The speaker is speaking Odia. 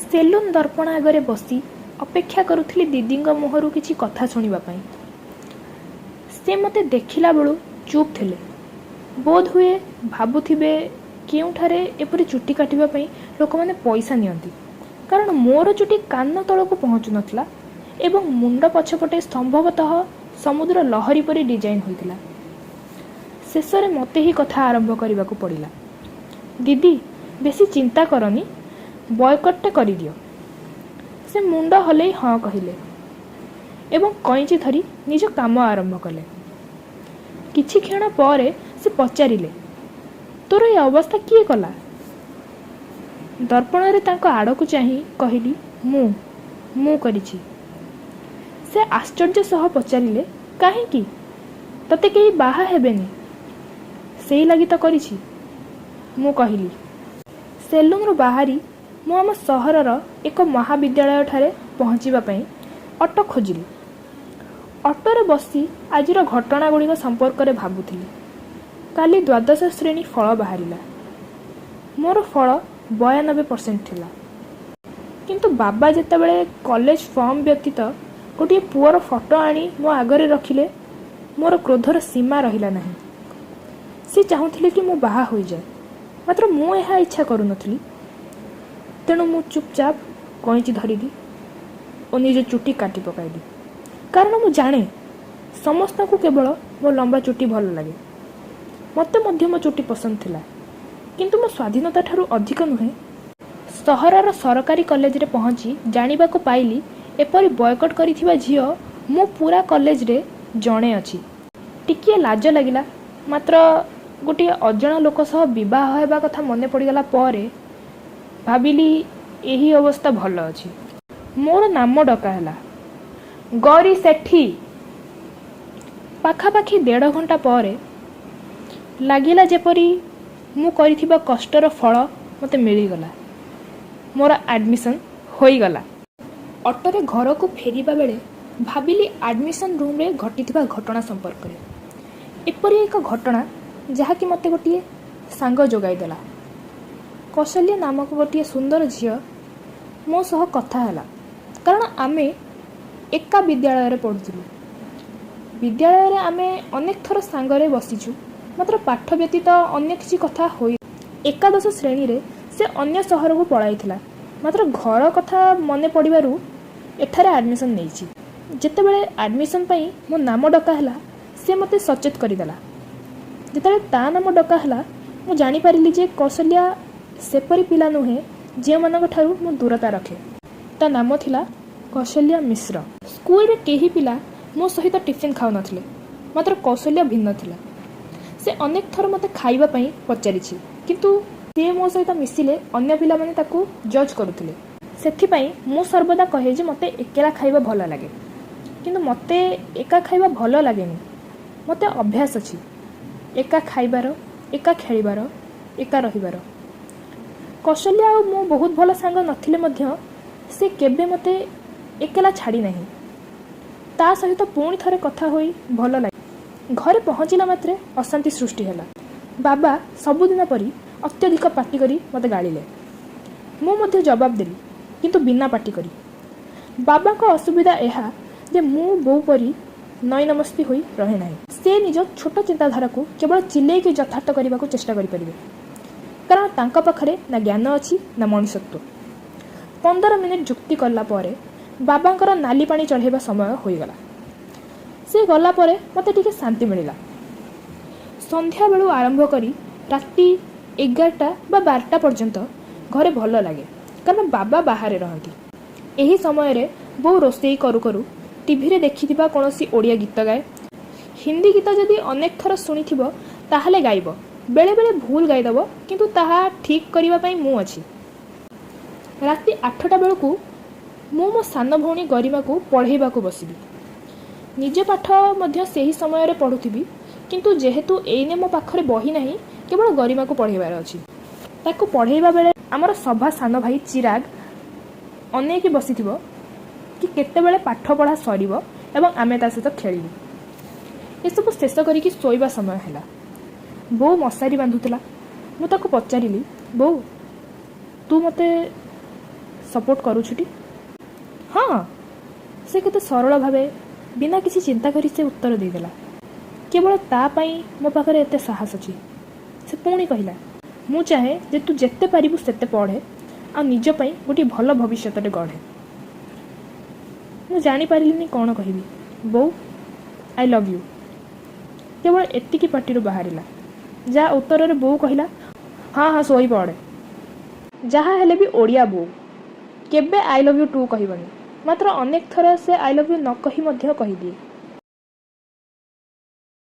ସେଲୁନ୍ ଦର୍ପଣ ଆଗରେ ବସି ଅପେକ୍ଷା କରୁଥିଲି ଦିଦିଙ୍କ ମୁହଁରୁ କିଛି କଥା ଶୁଣିବା ପାଇଁ। ସେ ମୋତେ ଦେଖିଲା ବେଳୁ ଚୁପ୍ ଥିଲେ। ବୋଧହୁଏ ଭାବୁଥିବେ କେଉଁଠାରେ ଏପରି ଚୁଟି କାଟିବା ପାଇଁ ଲୋକମାନେ ପଇସା ନିଅନ୍ତି। କାରଣ ମୋର ଚୁଟି କାନ ତଳକୁ ପହଞ୍ଚୁନଥିଲା ଏବଂ ମୁଣ୍ଡ ପଛପଟେ ସମ୍ଭବତଃ ସମୁଦ୍ର ଲହରୀ ପରି ଡିଜାଇନ୍ ହୋଇଥିଲା। ଶେଷରେ ମୋତେ ହିଁ କଥା ଆରମ୍ଭ କରିବାକୁ ପଡ଼ିଲା। ଦିଦି, ବେଶୀ ଚିନ୍ତା କରନି, ବୟକଟ୍ଟେ କରିଦିଅ। ସେ ମୁଣ୍ଡ ହଲେଇ ହଁ କହିଲେ ଏବଂ କଇଁଚି ଧରି ନିଜ କାମ ଆରମ୍ଭ କଲେ। କିଛି କ୍ଷଣ ପରେ ସେ ପଚାରିଲେ, ତୋର ଏ ଅବସ୍ଥା କିଏ କଲା? ଦର୍ପଣରେ ତାଙ୍କ ଆଡ଼କୁ ଚାହିଁ କହିଲି, ମୁଁ କରିଛି। ସେ ଆଶ୍ଚର୍ଯ୍ୟ ସହ ପଚାରିଲେ, କାହିଁକି? ତତେ କେହି ବାହା ହେବେନି, ସେଇ ଲାଗି ତ କରିଛି, ମୁଁ କହିଲି। ସେଲୁନ୍ରୁ ବାହାରି ମୁଁ ଆମ ସହରର ଏକ ମହାବିଦ୍ୟାଳୟଠାରେ ପହଞ୍ଚିବା ପାଇଁ ଅଟୋ ଖୋଜିଲି। ଅଟୋରେ ବସି ଆଜିର ଘଟଣାଗୁଡ଼ିକ ସମ୍ପର୍କରେ ଭାବୁଥିଲି। କାଲି ଦ୍ୱାଦଶ ଶ୍ରେଣୀ ଫଳ ବାହାରିଲା। ମୋର ଫଳ 92% ଥିଲା। କିନ୍ତୁ ବାବା ଯେତେବେଳେ କଲେଜ ଫର୍ମ ବ୍ୟତୀତ ଗୋଟିଏ ପୁଅର ଫଟୋ ଆଣି ମୋ ଆଗରେ ରଖିଲେ, ମୋର କ୍ରୋଧର ସୀମା ରହିଲା ନାହିଁ। ସେ ଚାହୁଁଥିଲେ କି ମୁଁ ବାହା ହୋଇଯାଏ, ମାତ୍ର ମୁଁ ଏହା ଇଚ୍ଛା କରୁନଥିଲି। ତେଣୁ ମୁଁ ଚୁପଚାପ କଇଁଚି ଧରିଲି ଓ ନିଜ ଚୁଟି କାଟି ପକାଇଲି। କାରଣ ମୁଁ ଜାଣେ ସମସ୍ତଙ୍କୁ କେବଳ ମୋ ଲମ୍ବା ଚୁଟି ଭଲ ଲାଗେ। ମୋତେ ମଧ୍ୟ ମୋ ଚୁଟି ପସନ୍ଦ ଥିଲା, କିନ୍ତୁ ମୋ ସ୍ୱାଧୀନତା ଠାରୁ ଅଧିକ ନୁହେଁ। ସହରର ସରକାରୀ କଲେଜରେ ପହଞ୍ଚି ଜାଣିବାକୁ ପାଇଲି ଏପରି ବୟକଟ୍ କରିଥିବା ଝିଅ ମୁଁ ପୂରା କଲେଜରେ ଜଣେ ଅଛି। ଟିକିଏ ଲାଜ ଲାଗିଲା, ମାତ୍ର ଗୋଟିଏ ଅଜଣା ଲୋକ ସହ ବିବାହ ହେବା କଥା ମନେ ପଡ଼ିଗଲା ପରେ ଭାବିଲି ଏହି ଅବସ୍ଥା ଭଲ ଅଛି। ମୋର ନାମ ଡକା ହେଲା, ଗୌରୀ ସେଠୀ। ପାଖାପାଖି ଦେଢ଼ ଘଣ୍ଟା ପରେ ଲାଗିଲା ଯେପରି ମୁଁ କରିଥିବା କଷ୍ଟର ଫଳ ମୋତେ ମିଳିଗଲା। ମୋର ଆଡ଼ମିସନ୍ ହୋଇଗଲା। ଅଟୋରେ ଘରକୁ ଫେରିବା ବେଳେ ଭାବିଲି ଆଡ଼ମିସନ୍ ରୁମ୍ରେ ଘଟିଥିବା ଘଟଣା ସମ୍ପର୍କରେ। ଏପରି ଏକ ଘଟଣା ଯାହାକି ମୋତେ ଗୋଟିଏ ସାଙ୍ଗ ଯୋଗାଇଦେଲା। କୌଶଲ୍ୟା ନାମକ ଗୋଟିଏ ସୁନ୍ଦର ଝିଅ ମୋ ସହ କଥା ହେଲା, କାରଣ ଆମେ ଏକା ବିଦ୍ୟାଳୟରେ ପଢ଼ୁଥିଲୁ। ବିଦ୍ୟାଳୟରେ ଆମେ ଅନେକ ଥର ସାଙ୍ଗରେ ବସିଛୁ, ମାତ୍ର ପାଠ ବ୍ୟତୀତ ଅନ୍ୟ କିଛି କଥା ହୋଇ। ଏକାଦଶ ଶ୍ରେଣୀରେ ସେ ଅନ୍ୟ ସହରକୁ ପଳାଇଥିଲା, ମାତ୍ର ଘର କଥା ମନେ ପଡ଼ିବାରୁ ଏଠାରେ ଆଡ଼ମିସନ୍ ନେଇଛି। ଯେତେବେଳେ ଆଡ଼ମିସନ୍ ପାଇଁ ମୋ ନାମ ଡକା ହେଲା, ସେ ମୋତେ ସଚେତ କରିଦେଲା। ଯେତେବେଳେ ତା ନାମ ଡକା ହେଲା, ମୁଁ ଜାଣିପାରିଲି ଯେ କୌଶଲ୍ୟା ସେପରି ପିଲା ନୁହେଁ ଯେଉଁମାନଙ୍କ ଠାରୁ ମୁଁ ଦୂରତା ରଖେ। ତା ନାମ ଥିଲା କୌଶଲ୍ୟା ମିଶ୍ର। ସ୍କୁଲରେ କେହି ପିଲା ମୋ ସହିତ ଟିଫିନ୍ ଖାଉନଥିଲେ, ମାତ୍ର କୌଶଲ୍ୟା ଭିନ୍ନ ଥିଲା। ସେ ଅନେକ ଥର ମୋତେ ଖାଇବା ପାଇଁ ପଚାରିଛି, କିନ୍ତୁ ସେ ମୋ ସହିତ ମିଶିଲେ ଅନ୍ୟ ପିଲାମାନେ ତାକୁ ଜଜ୍ କରୁଥିଲେ। ସେଥିପାଇଁ ମୁଁ ସର୍ବଦା କହେ ଯେ ମୋତେ ଏକଲା ଖାଇବା ଭଲ ଲାଗେ। କିନ୍ତୁ ମୋତେ ଏକା ଖାଇବା ଭଲ ଲାଗେନି। ମୋତେ ଅଭ୍ୟାସ ଅଛି ଏକା ଖାଇବାର, ଏକା ଖେଳିବାର, ଏକା ରହିବାର। କୌଶଲ୍ୟା ଆଉ ମୁଁ ବହୁତ ଭଲ ସାଙ୍ଗ ନଥିଲେ ମଧ୍ୟ ସେ କେବେ ମୋତେ ଏକଲା ଛାଡ଼ି ନାହିଁ। ତା ସହିତ ପୁଣି ଥରେ କଥା ହୋଇ ଭଲ ଲାଗେ। ଘରେ ପହଞ୍ଚିଲା ମାତ୍ରେ ଅଶାନ୍ତି ସୃଷ୍ଟି ହେଲା। ବାବା ସବୁଦିନ ପରି ଅତ୍ୟଧିକ ପାଟି କରି ମୋତେ ଗାଳିଲେ। ମୁଁ ମଧ୍ୟ ଜବାବ ଦେଲି, କିନ୍ତୁ ବିନା ପାଟି କରି। ବାବାଙ୍କ ଅସୁବିଧା ଏହା ଯେ ମୁଁ ବୋଉ ପରି ନଇନମସ୍ତି ହୋଇ ରହେ ନାହିଁ। ସେ ନିଜ ଛୋଟ ଚିନ୍ତାଧାରାକୁ କେବଳ ଚିଲେଇକି ଯଥାର୍ଥ କରିବାକୁ ଚେଷ୍ଟା କରିପାରିବେ, କାରଣ ତାଙ୍କ ପାଖରେ ନା ଜ୍ଞାନ ଅଛି ନା ମଣିଷତ୍ୱ। 15 ମିନିଟ୍ ଯୁକ୍ତି କଲା ପରେ ବାବାଙ୍କର ନାଲି ପାଣି ଚଢ଼େଇବା ସମୟ ହୋଇଗଲା। ସେ ଗଲା ପରେ ମୋତେ ଟିକେ ଶାନ୍ତି ମିଳିଲା। ସନ୍ଧ୍ୟାବେଳୁ ଆରମ୍ଭ କରି ରାତି 11ଟା ବା 12ଟା ପର୍ଯ୍ୟନ୍ତ ଘରେ ଭଲ ଲାଗେ, କାରଣ ବାବା ବାହାରେ ରହନ୍ତି। ଏହି ସମୟରେ ବୋଉ ରୋଷେଇ କରୁ କରୁ ଟିଭିରେ ଦେଖିଥିବା କୌଣସି ଓଡ଼ିଆ ଗୀତ ଗାଏ। ହିନ୍ଦୀ ଗୀତ ଯଦି ଅନେକ ଥର ଶୁଣିଥିବ, ତାହେଲେ ଗାଇବ। ବେଳେବେଳେ ଭୁଲ ଗାଇଦେବ, କିନ୍ତୁ ତାହା ଠିକ୍ କରିବା ପାଇଁ ମୁଁ ଅଛି। ରାତି 8ଟା ବେଳକୁ ମୁଁ ମୋ ସାନ ଭଉଣୀ ଗରିମାକୁ ପଢ଼େଇବାକୁ ବସିବି। ନିଜ ପାଠ ମଧ୍ୟ ସେହି ସମୟରେ ପଢ଼ୁଥିବି, କିନ୍ତୁ ଯେହେତୁ ଏଇନେ ମୋ ପାଖରେ ବହି ନାହିଁ, କେବଳ ଗରିମାକୁ ପଢ଼େଇବାର ଅଛି। ତାକୁ ପଢ଼େଇବା ବେଳେ ଆମର ସଭା ସାନ ଭାଇ ଚିରାଗ ଅନେଇକି ବସିଥିବ କି କେତେବେଳେ ପାଠ ପଢ଼ା ସରିବ ଏବଂ ଆମେ ତା ସହିତ ଖେଳିବୁ। ଏସବୁ ଶେଷ କରିକି ଶୋଇବା ସମୟ ହେଲା। ବୋଉ ମଶାରୀ ବାନ୍ଧୁଥିଲା। ମୁଁ ତାକୁ ପଚାରିଲି, ବୋଉ, ତୁ ମୋତେ ସପୋର୍ଟ କରୁଛୁଟି? ହଁ। ସେ କେତେ ସରଳ ଭାବେ ବିନା କିଛି ଚିନ୍ତା କରି ସେ ଉତ୍ତର ଦେଇଦେଲା। କେବଳ ତା ପାଇଁ ମୋ ପାଖରେ ଏତେ ସାହସ ଅଛି। ସେ ପୁଣି କହିଲା, ମୁଁ ଚାହେଁ ଯେ ତୁ ଯେତେ ପାରିବୁ ସେତେ ପଢ଼େ ଆଉ ନିଜ ପାଇଁ ଗୋଟିଏ ଭଲ ଭବିଷ୍ୟତଟେ ଗଢ଼େ। ମୁଁ ଜାଣିପାରିଲିନି କ'ଣ କହିବି। ବୋଉ, I love you. କେବଳ ଏତିକି ପାଟିରୁ ବାହାରିଲା, ଯାହା ଉତ୍ତରରେ ବୋଉ କହିଲା, ହଁ ହଁ, ଶୋଇପଡ଼େ। ଯାହା ହେଲେ ବି ଓଡ଼ିଆ ବୋଉ କେବେ I love you too କହିବନି। ମାତ୍ର ଅନେକ ଥର ସେ I love you ନ କହି ମଧ୍ୟ କହିଦିଏ।